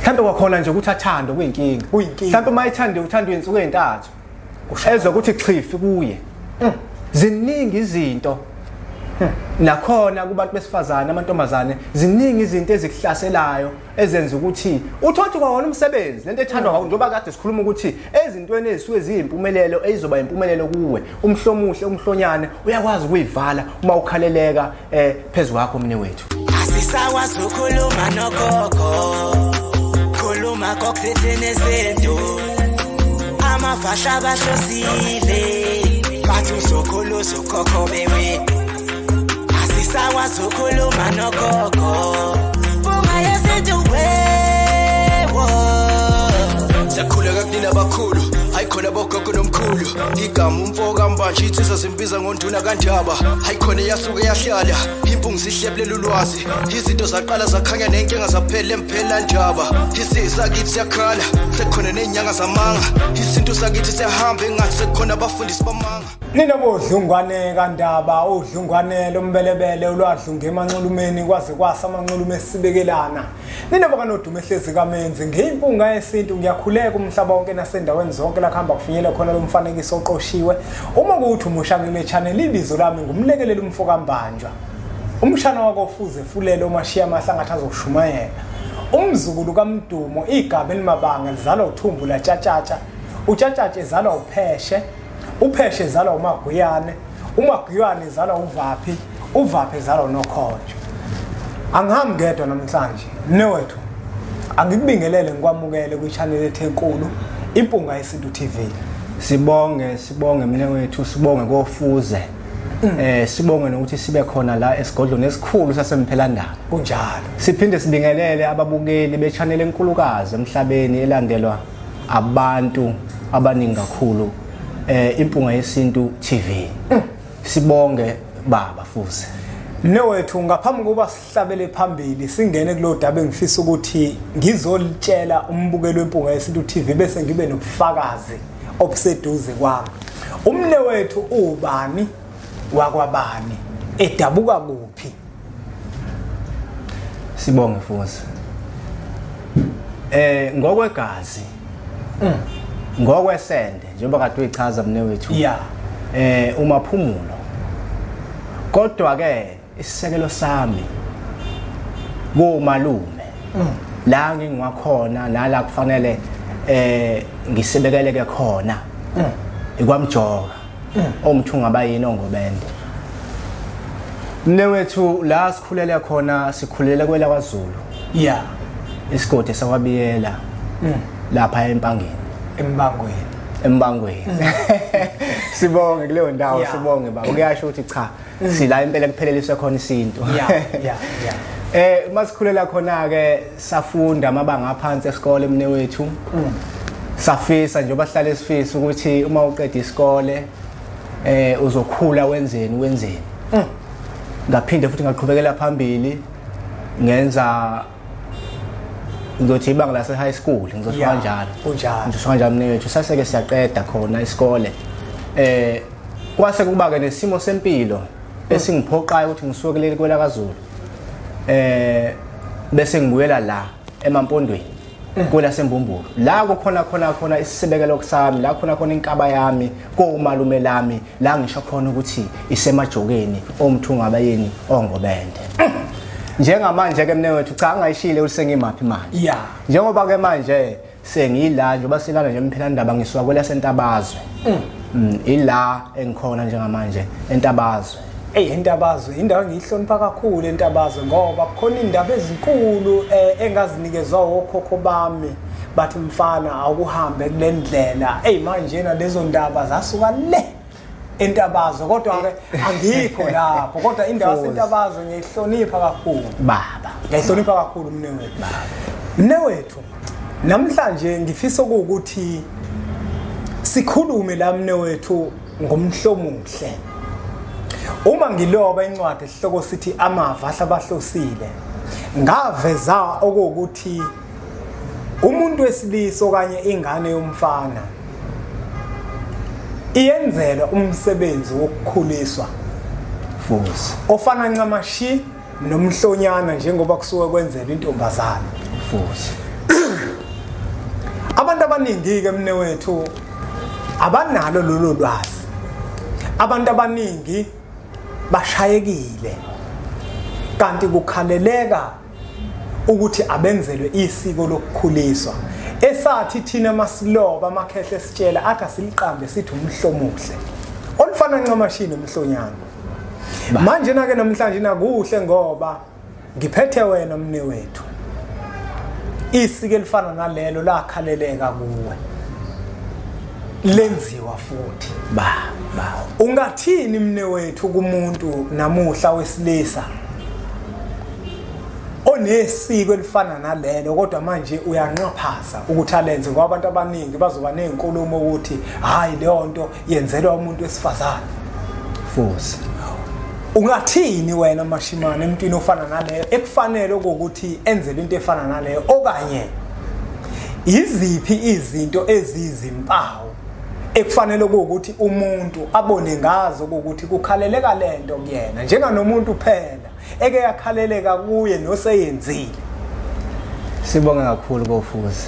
Mhlawumbe kwakhona nje ukuthi athandwe kuyinkinga. Kuyinkinga. Mhlawumbe uma ethande uthandwe insuku ezintathu. Ezwe ukuthi xhifi kuye. Ziningi izinto. Nakhona kubantu besifazane, amantombazane, ziningi izinto ezikuhlaselayo ezenza ukuthi uthothe kwawona umsebenzi lento ethandwa kakhulu, njengoba kade sikhuluma ukuthi ezintweni ezisuke ziyimpumelelo, ezizoba impumelelo kuwe, umhlomuhle, umhlonyane uyakwazi ukuyivala uma ukhaleleka phezu kwakho mne wethu. Asisakwazi ukukhuluma nogogo, khuluma kokuthini izinto, amafasha bahlosile, bathi uzokhulu uzokhokho bewe. Asisakwazi ukukhuluma nogogo, bunga yesintu wewo. Siyakhuleka kunina abakhulu, hayi khona bogogo nomkhulu. Igama umfo kaMbanje, insizwa zimbiza ngonduna kaNdaba. Hayi khona iyasuke yahlala impungu, zihlebulela ulwazi. Izinto zaqala zakhanya, nenkinga zaphela emphela ndaba. Isizwe sakithi siyakhala, sekukhona ney'nyanga zamanga. Isintu sakithi siyahamba engathi sekukhona abafundisi bamanga. Nina bodlungwane kaNdaba, udlungwane lombelebele olwadlunga emanxulumeni kwaze kwasa amanxulume esibekelana. Nina bakanodumo ehlezi kamenzi, ngiyimpunga yesintu, ngiyakhuleka umhlaba wonke nasendaweni zonke la kuhamba kufinyele khona lo mfanekiso oqoshiwe. Uma kuwuthi umusha kule channel, ibizo lami ngumlekeleli umfo kaMbanjwa. Umshana wakofuze fulele omashiya amahlangathi azoshumayela. Umzukulu kaMdumo, igama elimabanga lizalwa uthumbu latshatshatsha. Utshatshatsha ezalwa upheshe. Upheshe ezalwa uMaguyane, uMaguyane ezalwa uVaphi, uVaphi ezalwa uNokhonjo. Angihambi ngedwa namhlanje, mnewethu. Angikubingelele ngikwamukele kwi-channel ethu enkulu, Impunga Yesintu TV. Sibonge, sibonge mne wethu, sibonge kofuze. Sibonge nokuthi sibe khona la esigodlweni esikhulu saseMphelandaba. Kunjalo. Siphinde sibingelele ababukeli be-channel enkulukazi emhlabeni elandelwa abantu abaningi kakhulu, Impunga Yesintu TV. Sibonge baba Fuze. Mnewethu, ngaphambi kokuba sihlabele phambili singene kulo daba engifisa ukuthi ngizolitshela umbukeli weMpunga Yesintu TV bese ngibe nobufakazi obuseduze kwami. Umnewethu ubani, wakwabani, edabuka kuphi? Sibonge Fuze. Ngokwegazi, ngokwesende, njengoba kade uyichaza mne wethu. Umaphumulo. Kodwa ke isisekelo sami komalume la ngingiwakhona nala kufanele ngisibekeleke khona ikwamjoka omthunga bayini ongobende. Mne wethu, la sikhulele khona, sikhulele kwela kwaZulu. Isigodi sakwabiyela lapha eMpangeni. Embangweni. Embangweni. Sibonge kuleyo ndawo, sibonge baba. Kuyasho ukuthi cha, sila impela kupheleliswe khona isintu. Masikhulela khona ke safunda amabanga aphansi esikole mne wethu. Safisa njengoba sihlale sifisa ukuthi uma uqeda isikole uzokhula wenzeni wenzeni. Ngaphinde futhi ngaqhubekela phambili ngenza, ngizothi ibanga lase high school, ngizosho kanjalo. Kunjalo. Ngizosho kanjalo mne wethu, saseke siyaqeda khona isikole. Kwase kuba ke nesimo sempilo esingiphoqayo ukuthi ngisuke kuleli kwela kaZulu. Bese ngibuyela la emaMpondweni kwelaseMbumbulu, la kukhona khona khona isibekelo sami, la khona khona inkaba yami komalume lami, la ngisho khona ukuthi isemajokeni omthunga abayeni ongobende. Njengamanje ke mne wethu, cha, angayishile ukuthi sengimaphi manje. Njengoba ke manje sengila, njengoba silana nje Mphelandaba, ngisuka kwelasentabazwe. Ila engikhona njengamanje, entabazwe. Ey, entabazwe indawo engiyihlonipha kakhulu, entabazwe, ngoba kukhona indaba ezinkulu engazinikezwa okhokho bami, bathi mfana awuhambe kule ndlela. Ey, manje na lezo ndaba zasuka le entabazwe, kodwa ke angikho lapho, kodwa indawo yasentabazwe ngiyihlonipha kakhulu. Baba. Ngiyayihlonipha kakhulu mnewethu. Mnewethu, namhlanje ngifisa ukuthi sikhulume la mnewethu ngomhlomuhle. Uma ngiloba incwadi esihloko sithi Amava Ahlabahlosile, ngaveza okuwukuthi umuntu wesilisa okanye ingane yomfana iyenzelwa umsebenzi wokukhuliswa Futhi ofana ncamashi nomhlonyana njengoba kusuke kwenzelwa intombazana. Futhi. Abantu abaningi ke mne wethu abanalo lolo lwazi. Abantu abaningi bashayekile kanti kukhaleleka ukuthi abenzelwe isiko lokukhuliswa esathi thina masiloba amakhehle esitshela athi asiliqambe sithi umhlomuhle olufana ncamashi nomhlonyana. Manje na ke namhlanje nakuhle ngoba ngiphethe wena mne wethu, isiko elifana nalelo lakhaleleka kuwe lenziwa futhi. Ba ba Ungathini mne wethu kumuntu namuhla wesilisa onesiko elifana nalelo, kodwa manje uyanqaphaza ukuthi alenze ngoba abantu abaningi bazoba nezinkulumo ukuthi hayi, leyo nto yenzelwa umuntu wesifazane? Futhi Ungathini wena Mashimane emntwini ofana naleyo ekufanele ukuthi enzele into efana naleyo, okanye iziphi izinto ezizimpawu ekufanele ukuthi umuntu abone ngazo ukuthi kukhaleleka lento kuyena, njenganomuntu phela eke yakhaleleka kuye noseyenzile? Sibonge kakhulu kofuzi.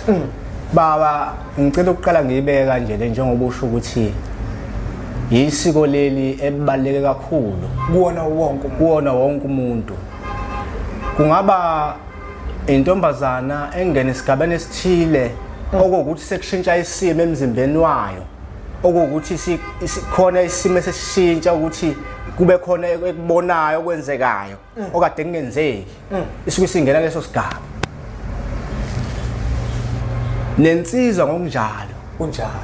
Baba, ngicela ukuqala ngiyibeke kanje le, njengoba usho ukuthi yisiko leli ebaluleke kakhulu kuwona wonke umuntu. Kuwona wonke umuntu, kungaba intombazana engena esigabeni esithile okokuthi sekushintsha isimo emzimbeni wayo, okuwukuthi khona isimo esesishintsha ukuthi kube khona ekubonayo okwenzekayo okade kungenzeki, isuke isingena leso sigaba, nensizwa ngokunjalo.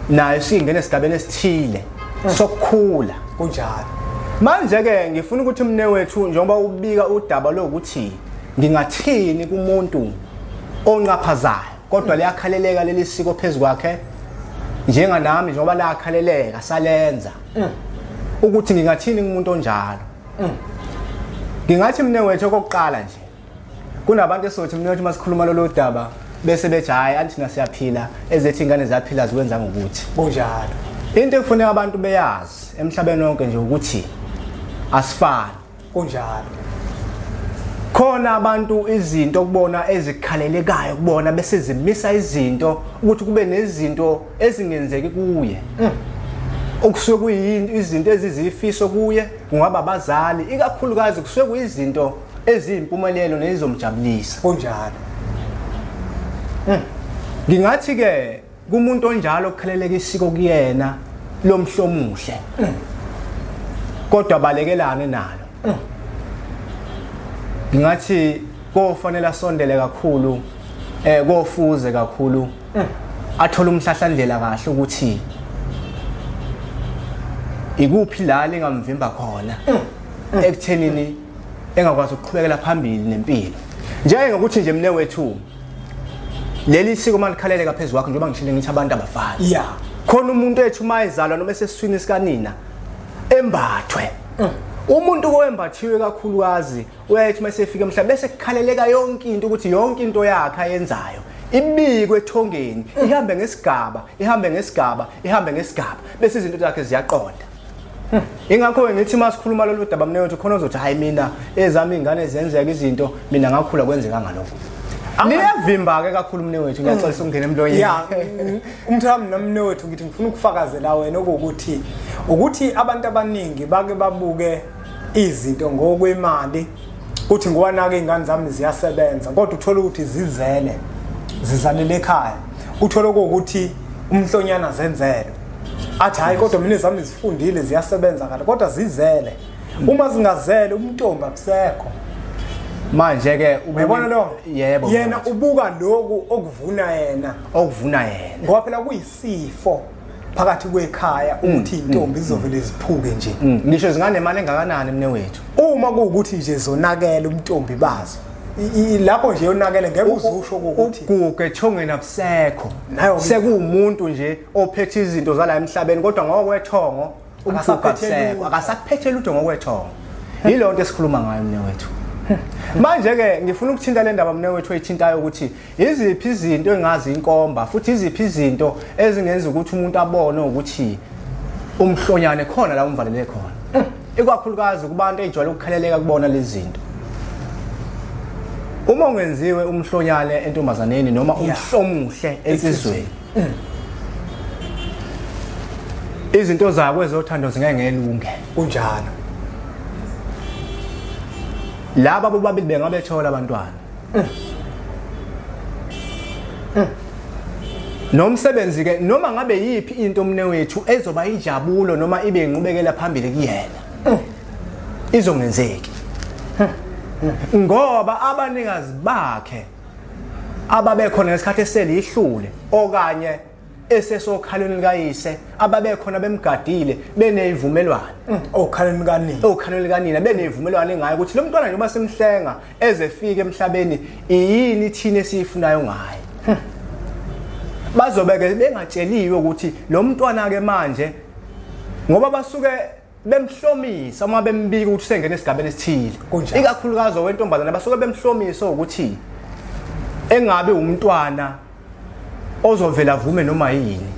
Nayo isingena esigabeni esithile sokukhula. Manje ke ngifuna ukuthi mne wethu, njengoba ubika udaba lokuthi ngingathini kumuntu onqaphazayo kodwa liyakhaleleka leli siko phezu kwakhe, njenganami njengoba lakhaleleka salenza, ukuthi ngingathini kumuntu onjalo, ngingathi mne wethu, okokuqala nje, kunabantu esothi mne wethu masikhuluma lolu daba bese bethi, "Hayi, anthina siyaphila, ezethi ingane ziyaphila, zikwenza ngokuthi." Into ekufuneka abantu beyazi emhlabeni wonke nje ukuthi asifani. Khona abantu izinto kubona ezikhalelekayo kubona, bese zimisa izinto ukuthi kube nezinto ezingenzeki kuye, okusuke kuyinto izinto ezizifiso kuye, kungaba abazali ikakhulukazi, kusuke kuyizinto eziyimpumelelo nezomjabulisa. Ngingathi ke kumuntu onjalo okukhaleleka isiko kuyena lomhlomuhle kodwa balekelane nalo, ngingathi kofanele asondele kakhulu kofuze kakhulu, athola umhlahlandlela kahle ukuthi ikuphi la lingamvimba khona ekuthenini engakwazi ukuqhubekela phambili nempilo. Njengokuthi nje mne wethu, leli siko malikhaleleka phezu kwakho, njengoba ngishilo ngithi abantu abafani, khona umuntu ethu uma ezalwa noma esesiswini sikanina embathwe, umuntu kowembathiwe kakhulukazi uyayethi uma esefika emhlabeni bese kukhaleleka yonke into, ukuthi yonke into yakhe ayenzayo ibikwe ethongeni, ihambe ngesigaba, ihambe ngesigaba, ihambe ngesigaba, bese izinto zakhe ziyaqonda. Ingakho-ke ngithi uma sikhuluma lolu daba mne wethu, khona ozothi, "Hhayi, mina ezami iy'ngane zenzeka izinto, mina ngakhula kwenzeka ngalokho." Liyavimba-ke kakhulu mne wethu, ngiyaxolisa ukungena emlonyeni. Ya, umthami namne wethu, ngithi ngifuna ukufakazela wena okuwukuthi ukuthi abantu abaningi bake babuke izinto ngokwemali, kuthi ngoba nake iy'ngane zami ziyasebenza, kodwa uthole ukuthi zizele, zizalele ekhaya, uthole kuwukuthi umhlonyana zenzelwe, athi, "Hhayi, kodwa mina zami zifundile, ziyasebenza kahle," kodwa zizele. Uma zingazele, umntombi abusekho. Manje-ke Uyabona lo? Yebo. Yena ubuka lokhu okuvuna yena. Okuvuna yena. Ngoba phela kuyisifo phakathi kwekhaya ukuthi intombi zizovele ziphuke nje. Ngisho zinganemali engakanani mne wethu. Uma kuwukuthi nje zonakele umntombi bazo, lapho nje yonakele, ngeke uzusho ukuthi Uguge ethongeni abusekho. Nayo-ke. Sekuwumuntu nje ophethe izinto zala emhlabeni, kodwa ngokwethongo ubugugu Akasaphethe abusekho. lutho. Akasakuphethe lutho ngokwethongo. Yileyo nto esikhuluma ngayo mne wethu. Manje-ke ngifuna ukuthinta le ndaba mne wethu oyithintayo, ukuthi iziphi izinto engazi inkomba, futhi iziphi izinto ezingenza ukuthi umuntu abone ukuthi umhlonyane khona la umvalele khona, ikakhulukazi kubantu ey'jwayele ukukhaleleka kubona lezi zinto. Uma ungenziwe umhlonyane entombazaneni noma umhlomuhle ensizweni, izinto zakwe ezothando zingeke ngelunge. Kunjalo. Laba bobabili bengabethola abantwana. Nomsebenzi ke, noma ngabe yiphi into omne wethu ezoba injabulo noma ibe inqubekela phambili kuyena, izongenzeki, ngoba abanikazi bakhe ababekhona ngesikhathi eselihlule okanye esesokhalweni likayise, ababekhona bemgadile beneyivumelwano Okhaleni kanini. Okhalweni likanina beneyivumelwano ngayo ukuthi lo mntwana njengoba simhlenga ezefika emhlabeni, iyini thina esiyifunayo ngaye. Bazobe-ke bengatsheliwe ukuthi lo mntwana-ke manje, ngoba basuke bemhlomisa uma bembika ukuthi usengena esigabeni esithile, ikakhulukazi owentombazane, basuke bemhlomisa ukuthi engabe umntwana ozovela avume noma yini.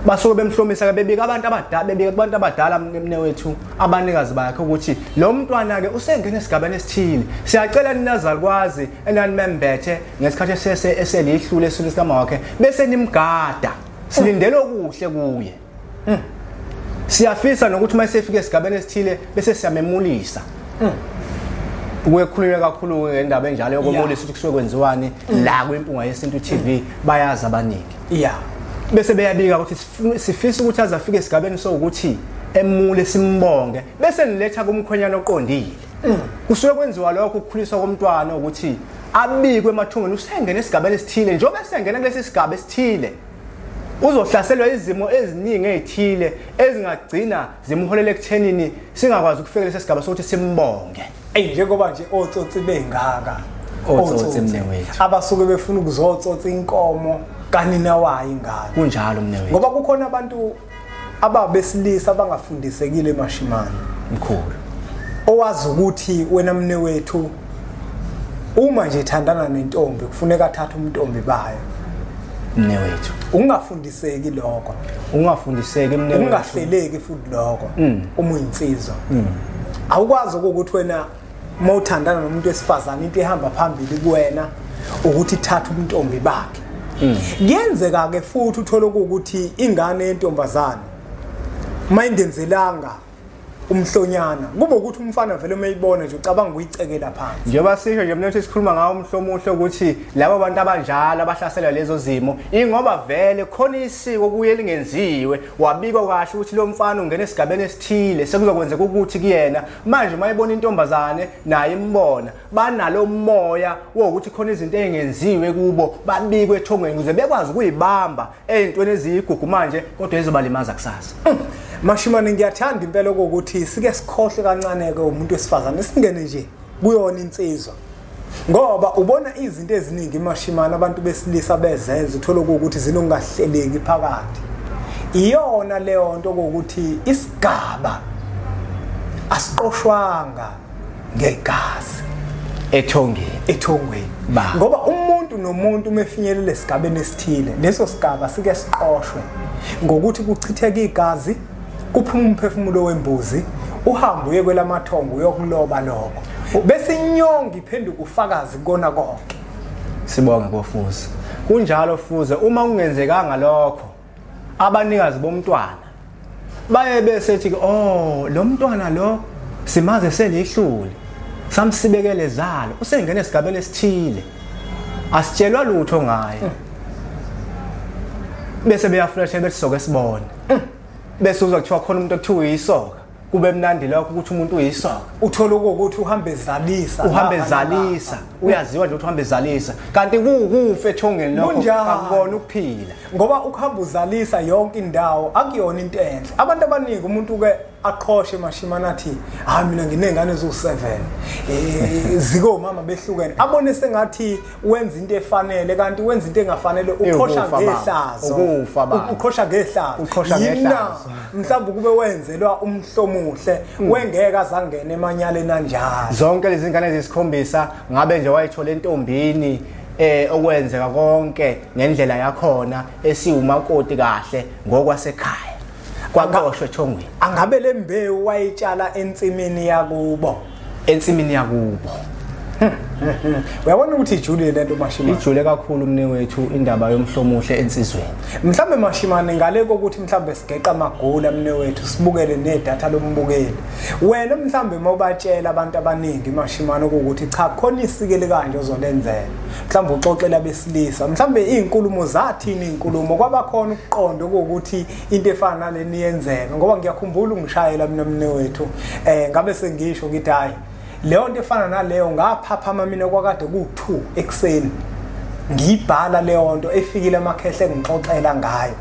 Basuke bemhlomisa ke, bebika abantu abadala, bebika kubantu abadala mne wethu, abanikazi bakhe, ukuthi lo mntwana ke usengena esigabeni esithile, siyacela ninazalukwazi enanimembethe ngesikhathi esese eselihlule esiswini sikama wakhe bese nimgada, silindele okuhle kuye, siyafisa nokuthi uma esefika esigabeni esithile bese siyamemulisa. Kuyekhulunywa kakhulu ngendaba enjalo yokwemulisa, ukuthi kusuke kwenziwani la kwiMpunga Yesintu TV, bayazi abaningi. Bese beyabika ukuthi sifisa ukuthi aze afike esigabeni sokuthi emule, simbonge, bese niletha kumkhwenyana oqondile. Kusuke kwenziwa lokho ukukhuliswa komntwana, ukuthi abikwe emathungeni usengena esigabeni esithile. Njengoba esengena kulesi sigaba esithile, uzohlaselwa izimo eziningi ezithile ezingagcina zimholela ekuthenini singakwazi ukufika lesi sigaba sokuthi simbonge. Ey, njengoba nje otsotsi bengaka. Otsotsi, mnewethu. Abasuke befuna ukuzotsotsa inkomo kanina wayo ingane. Kunjalo, mnewethu. Ngoba kukhona abantu ababesilisa abangafundisekile, mashimane. Mkhulu. Owazi ukuthi wena mnewethu, uma nje ethandana nentombi kufuneka athathe umntombi bayo. Mnewethu. Ungafundiseki lokho. Ungafundiseki, mnewethu. Ungahleleki futhi lokho. Uma uyinsizwa, awukwazi ukuthi wena uma uthandana nomuntu wesifazane into ehamba phambili kuwena ukuthi thatha ubuntombi bakhe. Kuyenzeka ke futhi uthole ukuthi ingane yentombazane mayingenzelanga umhlonyana, kube ukuthi umfana vele uma eyibona nje ucabanga ukuyicekela phansi. Njengoba sisho nje mina ukuthi sikhuluma ngawo umhlomuhle, ukuthi labo bantu abanjalo abahlaselwa lezo zimo, ingoba vele khona isiko kuye lingenziwe, wabikwa kahle ukuthi lo mfana ungena esigabeni esithile, sekuzokwenzeka ukuthi kuyena manje uma ebona intombazane naye imbona, banalo moya wokuthi khona izinto ezingenziwe kubo, babikwe ethongweni ukuze bekwazi ukuyibamba ey'ntweni eziyigugu manje kodwa ezobalimaza kusasa. Mashimane, ngiyathanda impela ukuthi sike sikhohle kancane ke umuntu wesifazane, singene nje kuyona insizwa, ngoba ubona izinto eziningi, mashimane, abantu besilisa bezenza, uthola ukuthi zinokungahleleki phakathi. Iyona leyo nto kokuthi isigaba asiqoshwanga ngegazi ethongeni. Ethongweni. Ba. Ngoba umuntu nomuntu uma efinyelela esigabeni esithile, leso sigaba sike siqoshwe ngokuthi kuchitheke igazi, kuphume umphefumulo wembuzi, uhambe uye kwelamathongo uyokuloba lokho, bese inyongo iphenduka ufakazi kona konke. Sibonge kofuze. Kunjalo fuze, uma kungenzekanga lokho, abanikazi bomntwana baye besethi, "Oh, lo mntwana lo simaze selihlule, samsibekele zalo, usengena esigabeni esithile, asitshelwa lutho ngaye." Bese beyaflasha bethi soke sibone, bese uzwa kuthiwa khona umuntu ekuthiwa uyisoka. Kube mnandi lokho ukuthi umuntu uyisoka. Uthola ukuthi uhambe ezalisa. Uhambe ezalisa, uyaziwa nje ukuthi uhambe ezalisa, kanti kuwukufa ethongeni lokho. Kunjalo. Akubona ukuphila. Ngoba ukuhamba uzalisa yonke indawo akuyona into enhle. Abantu abaningi, umuntu ke aqhoshe, mashimane, athi, "Hayi, mina nginey'ngane eziwu-7, zikomama behlukene." Abone sengathi wenza into efanele, kanti wenza into engafanele, uqhosha Ukufa, baba. ngehlazo. Ukufa, baba. Uqhosha ngehlazo. Uqhosha Yini na? ngehlazo. Mhlawumbe kube wenzelwa umhlomuhle, wengeke azangena emanyaleni anjalo. Zonke lezi ngane ezisikhombisa ngabe nje wayithola entombini, okwenzeka konke ngendlela yakhona esiwumakoti kahle ngokwasekhaya, kwaqoshwa ethongweni. Angabe le mbewu wayitshala ensimini yakubo? Ensimini yakubo. Uyabona ukuthi ijulile lento Mashimane. Ijule kakhulu mnewethu indaba yomhlomuhle ensizweni. Mhlambe Mashimane ngale kokuthi mhlambe sigeqa amagula mnewethu sibukele nedatha lombukeli. Wena mhlambe mawubatshela abantu abaningi Mashimane ukuthi cha khona isike likanje ozolenzela. Mhlambe uxoxela abesilisa. Mhlambe izinkulumo zathini izinkulumo kwabakhona ukuqonda ukuthi into efana naleni yenzeka ngoba ngiyakhumbula ungishayela mina mnewethu eh ngabe sengisho ngithi hayi leyo nto efana naleyo ngaphaphama mina kwakade ku-2 ekuseni ngiyibhala leyo nto efikile amakhehle engixoxela ngayo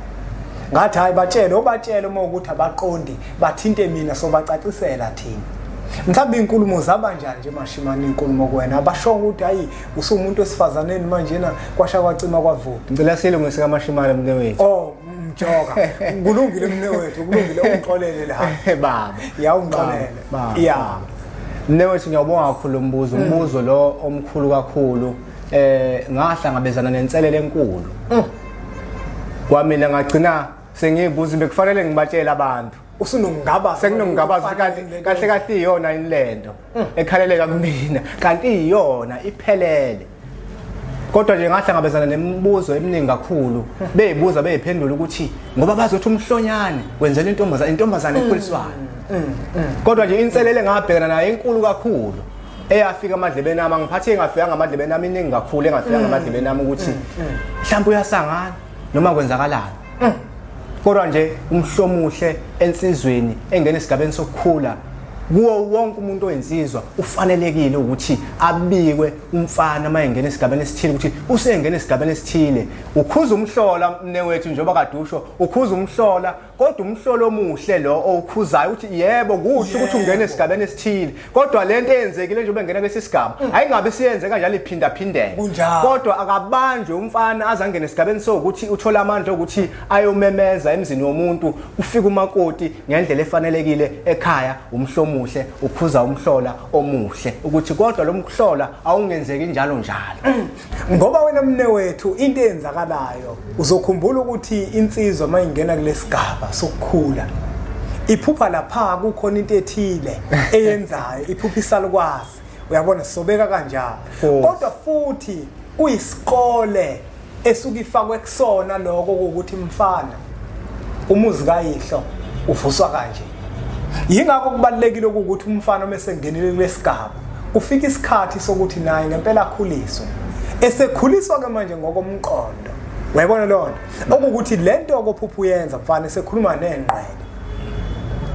ngathi hayi batshele obatshele uma ukuthi abaqondi bathinte mina sobacacisela thina mhlawumbe iy'nkulumo zaba njani nje mashimane iy'nkulumo kuwena abashongo ukuthi hayi usuwumuntu wesifazaneni manjena kwasha kwacima kwavuka ngicela silungise kamashimane mnewethu oh mjoka kulungile mnewethu kulungile ungixolele la baba ya ungixolele ya mnewethu ngiyawubonga kakhulu lo mbuzo umbuzo lo omkhulu kakhulu eh ngahlangabezana nenselele enkulu kwamina ngagcina sengiyibuza bekufanele ngibatshele abantu usunokungabaza sekunokungabaza kanti kahle kahle iyona yini lento ekhaleleka kumina kanti iyona iphelele kodwa nje ngahlangabezana nemibuzo eminingi kakhulu beyibuza beyiphendula ukuthi ngoba bazi ukuthi umhlonyane wenzela intombazane intombazane ekhuliswayo kodwa nje inselele ngabhekana nayo enkulu kakhulu eyafika amadlebeni ami angiphathi engafikanga amadlebeni ami iningi kakhulu engafikanga amadlebeni ami ukuthi mhlawumbe uyasangana noma kwenzakalani kodwa nje umhlomuhle ensizweni engena esigabeni sokukhula kuwo wonke umuntu oyinsizwa ufanelekile ukuthi abikwe umfana uma engena esigabeni esithile ukuthi usengena esigabeni esithile ukhuza umhlola mnewethu njengoba kade usho ukhuza umhlola kodwa umhlolo omuhle lo owukhuzayo ukuthi yebo kuhle ukuthi ungene esigabeni esithile kodwa lento eyenzekile njengoba engena kulesi sigaba ayingabe siyenze kanjalo iphindaphindeka kodwa akabanjwe umfana aze angene esigabeni sokuthi uthola amandla okuthi ayomemeza emzini womuntu ufike umakoti ngendlela efanelekile ekhaya umhlomuhle ukhuza umhlola omuhle ukuthi kodwa lo mhlola awungenzeki njalo njalo ngoba wena mnewethu into eyenzakalayo uzokhumbula ukuthi insizwa uma ingena kulesigaba sokukhula iphupha lapha kukhona into ethile eyenzayo iphupha isalukwazi uyabona sobeka kanjalo kodwa futhi kuyisikole esuke ifakwe kusona lokho ukuthi mfana umuzi kayihlo uvuswa kanje yingakho kubalulekile ukuthi umfana uma esengenile kulesigaba kufika isikhathi sokuthi naye ngempela akhuliswe esekhuliswa ke manje ngokomqondo uyayibona leyo nto okuwukuthi le nto kophupha uyenza mfana esekhuluma nengqele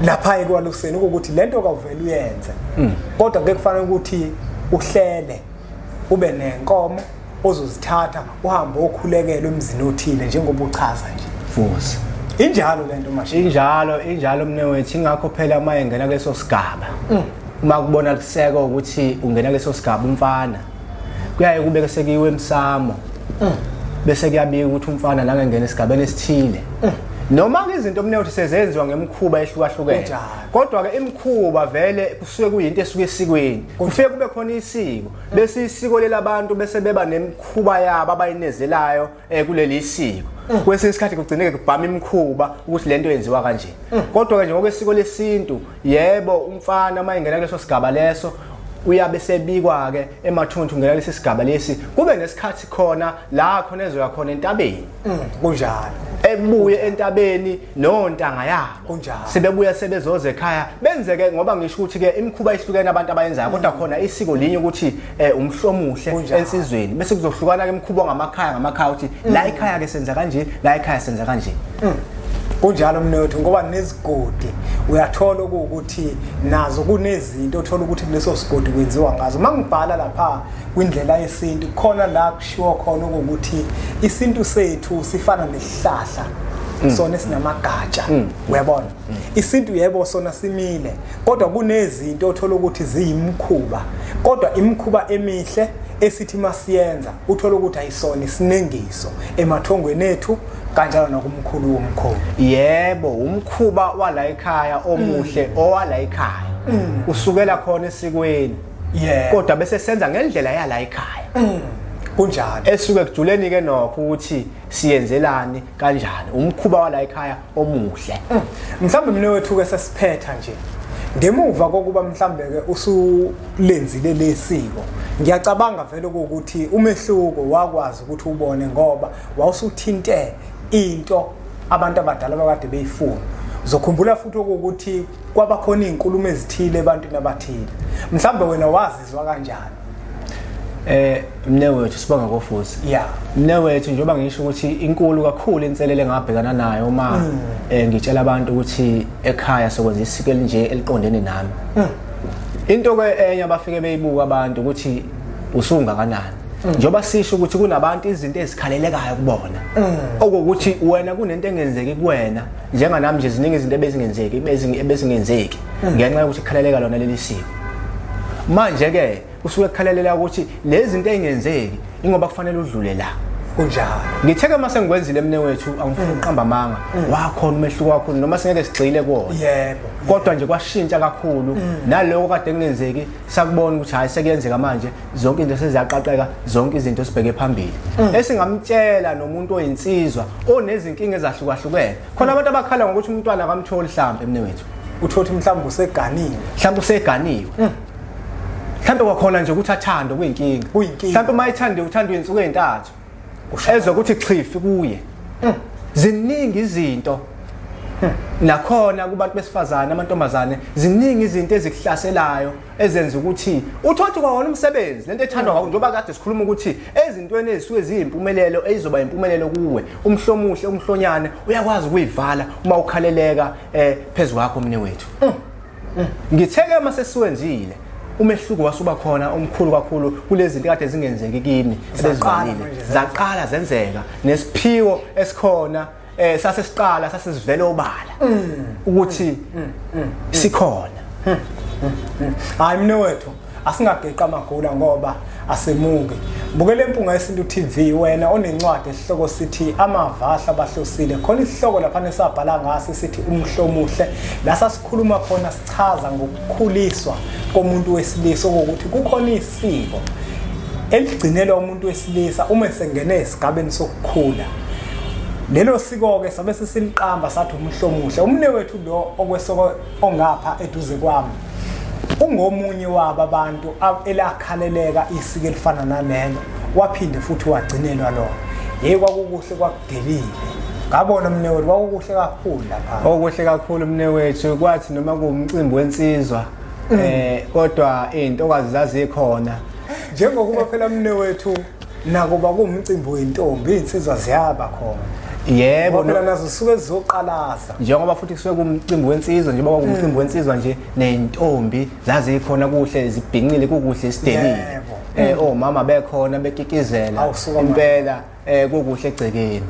lapha ekwaluseni ukuthi le nto kawuvele uyenze kodwa ke kufanele ukuthi uhlele ube nenkomo ozozithatha uhambe okhulekela emzini othile njengoba uchaza nje futhi injalo lento manje injalo injalo mnewethu ingakho phela uma engena kuleso sigaba uma kubona kuseko ukuthi ungena kuleso sigaba umfana kuyaye kube sekuyiwe emsamo bese kuyabika ukuthi umfana la ngengena esigabeni esithile noma ke izinto mnewethu sezenziwa ngemikhuba ehlukahlukene kodwa ke imikhuba vele kusuke kuyinto esuke esikweni kufike kube khona isiko bese isiko lelabantu bese beba nemikhuba yabo abayinezelayo eh, kuleli isiko kwesinye isikhathi kugcineke kubhama imikhuba ukuthi lento yenziwa kanje kodwa ke nje ngokwesiko lesintu yebo umfana uma engena kuleso sigaba leso uyabe sebikwa ke emathuntu ngena lesi sigaba lesi kube nesikhathi khona la khona ezoya khona entabeni kunjalo ebuye entabeni nontanga yabo Kunjalo. sebebuya sebezoza ekhaya benzeke ngoba ngisho ukuthi ke imikhuba ihlukene abantu abayenzayo kodwa khona isiko linye ukuthi eh, umhlomuhle Kunjalo. ensizweni bese kuzohlukana ke imikhuba ngamakhaya ngamakhaya ukuthi la ekhaya ke senza kanje la ekhaya senza kanje kunjalo mnewethu ngoba nezigodi uyathola ukuthi nazo kunezinto othola ukuthi kuleso sigodi kwenziwa ngazo uma ngibhala lapha kwindlela yesintu khona la kushiwo khona ukuthi isintu sethu sifana nesihlahla sona esinamagatsha uyabona isintu yebo sona simile kodwa kunezinto othola ukuthi ziyimkhuba kodwa imikhuba emihle esithi masiyenza uthola ukuthi ayisona isinengiso emathongweni ethu kanjalo nakumkhulu womkhulu yebo umkhuba wala ekhaya omuhle owala ekhaya usukela khona esikweni yeah kodwa bese senza ngendlela yala ekhaya kunjalo esuke kujuleni ke nokho ukuthi siyenzelani kanjani umkhuba wala ekhaya omuhle mhlawumbe mina wethu ke sesiphetha nje Ngemuva kokuba mhlambe ke usulenzile lesiko, ngiyacabanga vele ukuthi umehluko wakwazi ukuthi ubone ngoba wawusuthinte into abantu abadala bakade beyifuna. Uzokhumbula futhi ukuthi kwaba khona izinkulumo ezithile ebantwini abathile. Mhlambe wena wazizwa kanjani? Mnewethu, sibonga kofuzi. Mnewethu, njengoba ngisho ukuthi inkulu kakhulu inselele engabhekana nayo uma ngitshela abantu ukuthi ekhaya sokwenza isiko elinje eliqondene nami. Into ke enye abafike beyibuka abantu ukuthi usungakanani. Njengoba sisho ukuthi kunabantu izinto ezikhalelekayo kubona. Okokuthi wena kunento engenzeki kuwena, njenganami nje ziningi izinto ebezingenzeki ebezingenzeki ngenxa yokuthi kukhaleleka lona leli siko. Manje ke kusuke kukhalelela ukuthi lezi zinto ezingenzeki ingoba kufanele udlule la. Kunjalo. Ngithe ke mase ngikwenzile mne wethu, angifuni ukuqamba amanga, wakhona umehluko kakhulu noma singeke sigxile kuwona. Kodwa nje kwashintsha kakhulu naloko kade kungenzeki, sakubona ukuthi hayi sekuyenzeka manje, zonke izinto seziyaqaqeka, zonke izinto sibheke phambili. Esingamtshela nomuntu oyinsizwa onezinkinga ezahlukahlukene. Khona abantu abakhala ngokuthi umntwana akamtholi hlampe mne wethu. Uthothi mhlawumbe useganiwe. Mhlawumbe useganiwe. Mhlawumbe kwakhona nje ukuthi athande kuyinkinga. Kuyinkinga. Mhlawumbe uma ethande uthanda izinsuku ezintathu. Ezwe ukuthi xhifi kuye. Ziningi izinto. Nakhona kubantu besifazane, amantombazane, ziningi izinto ezikuhlaselayo ezenza ukuthi uthothi kwawona umsebenzi lento ethandwa kakhulu, njengoba kade sikhuluma ukuthi ezintweni ezisuke ziyimpumelelo ezizoba impumelelo kuwe, umhlomuhle umhlonyane uyakwazi ukuyivala uma ukhaleleka phezu kwakho mne wethu. Ngitheke uma sesiwenzile umehluko wasuba khona omkhulu kakhulu kulezi zinto kade zingenzeki kimi ebezivalile, zaqala zenzeka, nesiphiwo esikhona sase siqala sase sivele obala ukuthi sikhona. Hayi mne wethu, asingageqa amagula ngoba asemuke. Bukele Impunga Yesintu TV, wena onencwadi esihloko sithi Amavahla Abahlosile. Khona isihloko lapha nesabhala ngaso sithi Umhlomuhle, la sasikhuluma khona sichaza ngokukhuliswa komuntu wesilisa, ukuthi kukhona isiko eligcinelwa umuntu wesilisa uma esengene esigabeni sokukhula. Lelo siko-ke sabe sesiliqamba sathi umhlomuhle. Umne wethu lo okwesoko ongapha eduze kwami ungomunye wabo abantu elakhaleleka isiko elifana nalelo, waphinde futhi wagcinelwa lona. Yeyi, kwakukuhle, kwakudelile. Ngabona mne wethu, kwakukuhle kakhulu lapha. Okuhle kakhulu mne wethu, kwathi noma kuwumcimbi wensizwa kodwa izintokazi zazikhona. Njengokuba phela mne wethu nakuba kuwumcimbi wentombi, izinsizwa ziyaba khona. Yebo, phela nazo suke zizoqalaza. Njengoba futhi kusuke kumcimbi wensizwa, njengoba kwakumcimbi wensizwa nje nentombi zazikhona, kuhle zibhincile, kukuhle isidelile. Omama bekhona bekikizela impela, kukuhle egcekeni.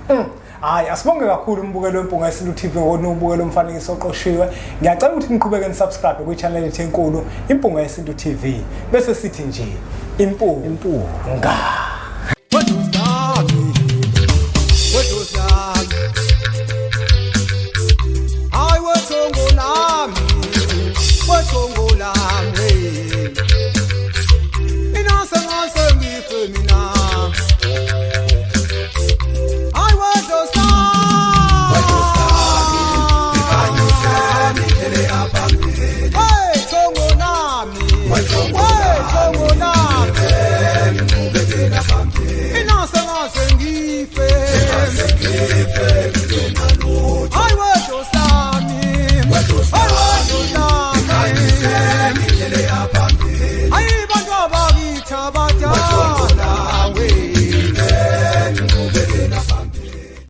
Hayi, asibonge kakhulu umbukelo weMpunga Yesintu TV ngokunubukela umfanekiso oqoshiwe. Ngiyacela ukuthi niqhubeke nisubscribe kwi-channel yethu enkulu Impunga Yesintu TV. Bese sithi nje impunga. Impunga. Hayi wethongo lami, wethongo lami.